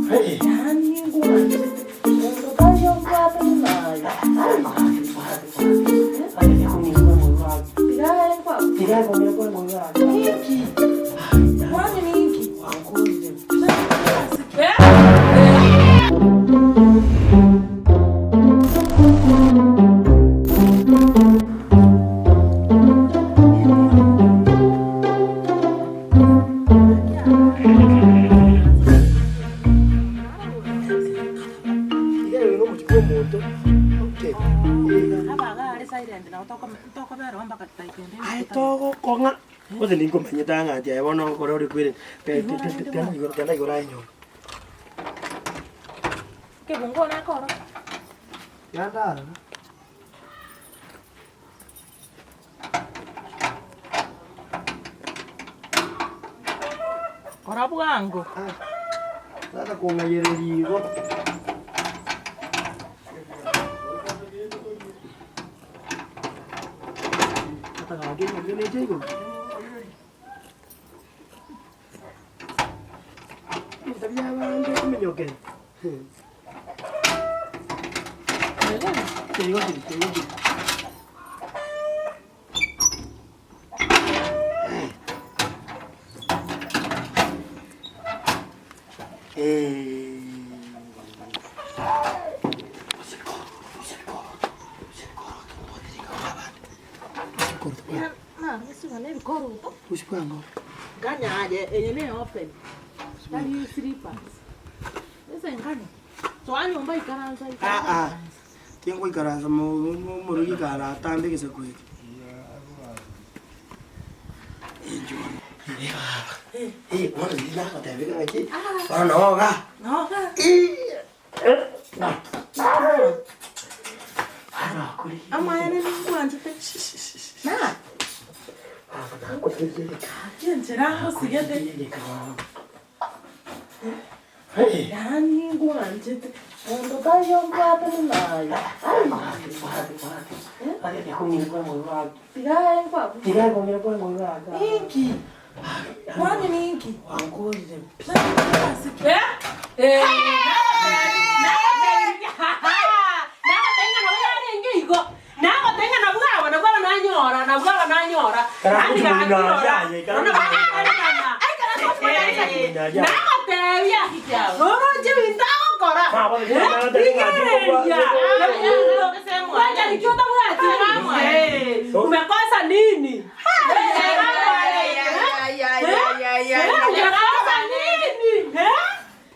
Yaani ngwanchete, monto tari ombwate buna aye. Tiga aye nkwabu. Ninki? Kwani ninki? Aye togokong'a gose ninkomanyete ang'a ati aye bono okore ore kwere tenda igoro aye nyomba. Genda aroro. Kora bwango. Tata kong'ayereria igo. Tata gaki enyomba neche igoro. Ebinto biabande ominyoke. Keigo kiri, keigo kiri. Tingoikaransa omorugi kare atambe egesaku eke. Inchuo baba, bono riria nagotebia ng'a ki, bono noga. Amaene ningwanchete na enchera ngosigete yaani ningwanchete monto tari ombwate buna aye tiga aye nkwabu ninki kwani ninki Umekosa nini? Umekosa nini?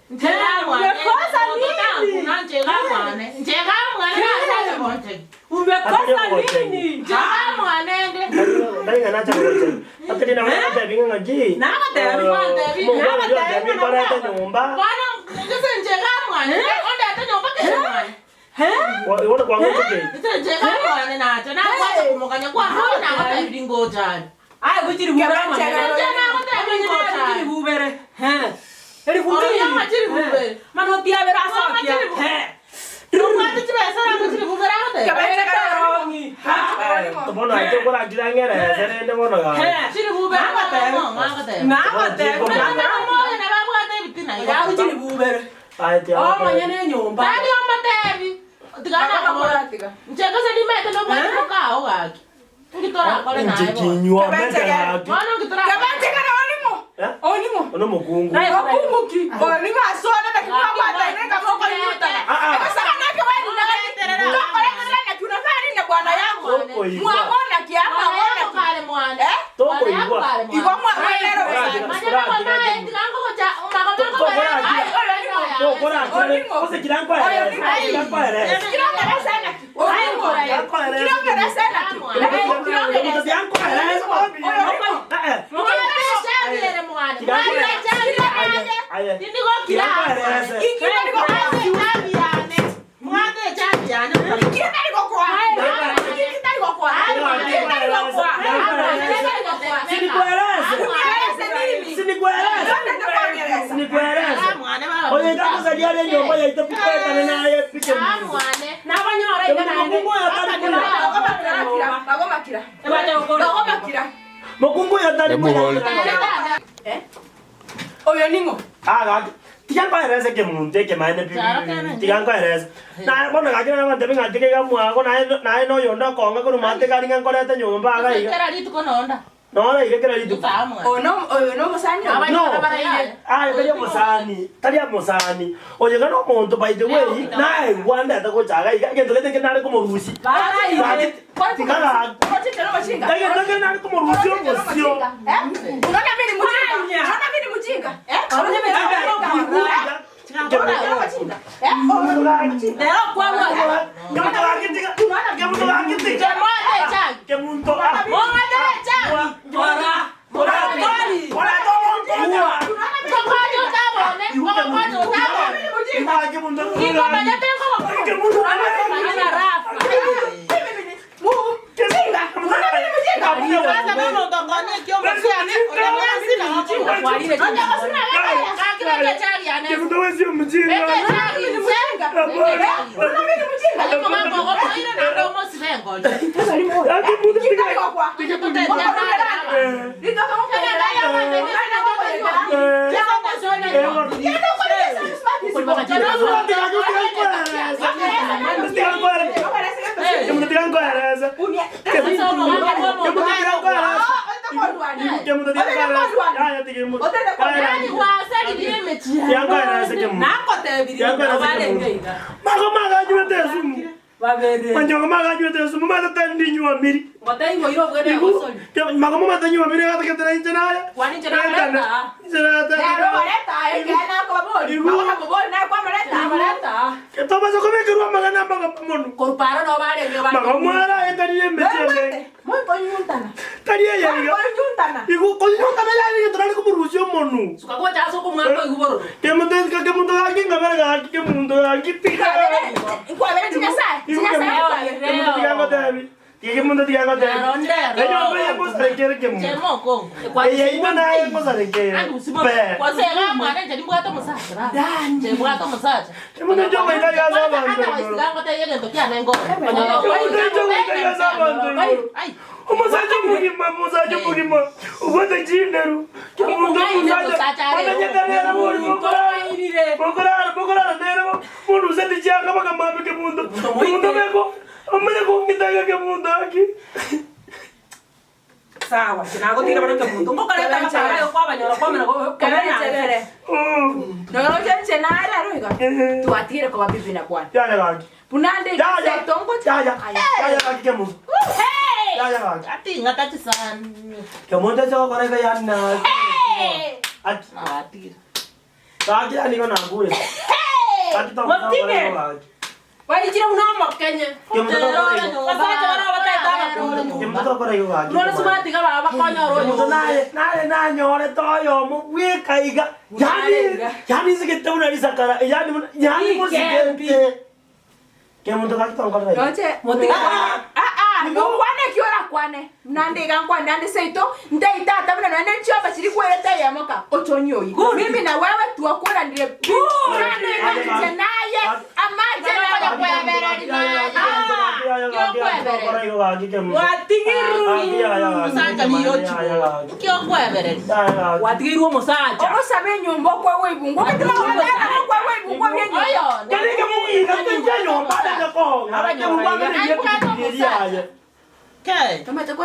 Umekosa nini? Umekosa nini? Omonyene enyomba. Mokungu oyo tari Ebu hold. Oyo ning'o? Ah, gaki. Tiga nkoerese ekemunto ekemaene pi, tiga nkoerese. Naye bono gaki nare gontebia ng'a tiga iga mwago naye naye na oyonde okonga korwa mate kari ng'a nkorete nyomba iga iga. Kera rituko nonda. Noro iga kera rituko. Oyo oyo nomosani oyo? No, aye tari omosani, tari omosani. Oyo iga nomonto by the way, naigwa ndete gocha iga iga, egento gete eke nare komorusia. Gaki tiga gaki. Egento eke nare komorusia obosio. Manyogo maganywete esumu matete ndinywomiri. Magomo matanywomiri gatagetera inche naye. Inche Tobasa kobekerwa amagana amagama mono. Magomo ara etari emechie emenge. Tari eye iga. Igo konyuntana yari egento nare komorusia omonu. Kemonto kemonto gaki ngabere gaki kemonto gaki tiga. Kemonto tiga ngotebi. Tiga kemonto tiga ngotebi. Enyomba eye ngosarekere kemonto. Eye ime naye ngosarekere. Pe. Kemonto inche ogoika iga ase abanto igoro. Kemonto inche ogoika iga ase abanto igoro. Omosacha omogima, omosacha omogima, obwate chinderu, omonto omosacha bamenyete nere bori bokorara, bokorara, bokorara nere bo, moruseti chianga bakamambia kemonto, kemonto beko, omanye kong'ita iga kemonto gaki. Sawa, inche nagotiira bono kemonto, ngokoreta amatanga aye okwabanyora kwamanya Kere Noroche inche nare aro iga, twatigire koba bibi na bwana. Yaya gaki. Buna nde Yaya, iga tongocha. yaya, yaya gaki kemonto. Yaya gaki. Kemonto ase ogokora iga yani na Ati. Gaki yani igo nakure. Gaki tokora Motige. igo gaki. Kwarichire buna omokenye. Abasacha baria bataete abakungu. Kemonto tokora igo gaki. Bono sibatiga baba bakonyora Kemonto oyomo. naye naye nanyorete oyomo bweka iga. Yani yani nsigete buna risakara yani buna yani mosigete. Kemonto gaki tonkorera igo. Roche Motige. Ah ah, nokwane ki orakwane. Nande iga nkwane nande seito, ntei tata buna nonye nchioba chiri kwerete eyemo ka ochonyi oyi. Mimi na wewe twakoranire pi. Nande iga inche naye amache Gwatigeirwe omosacha. Ogosabe enyomba okwewa ebungu. Ogotima gotara okwewa ebungu obie enyomba.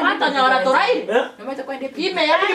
Watonyora toraire. Ime yaye.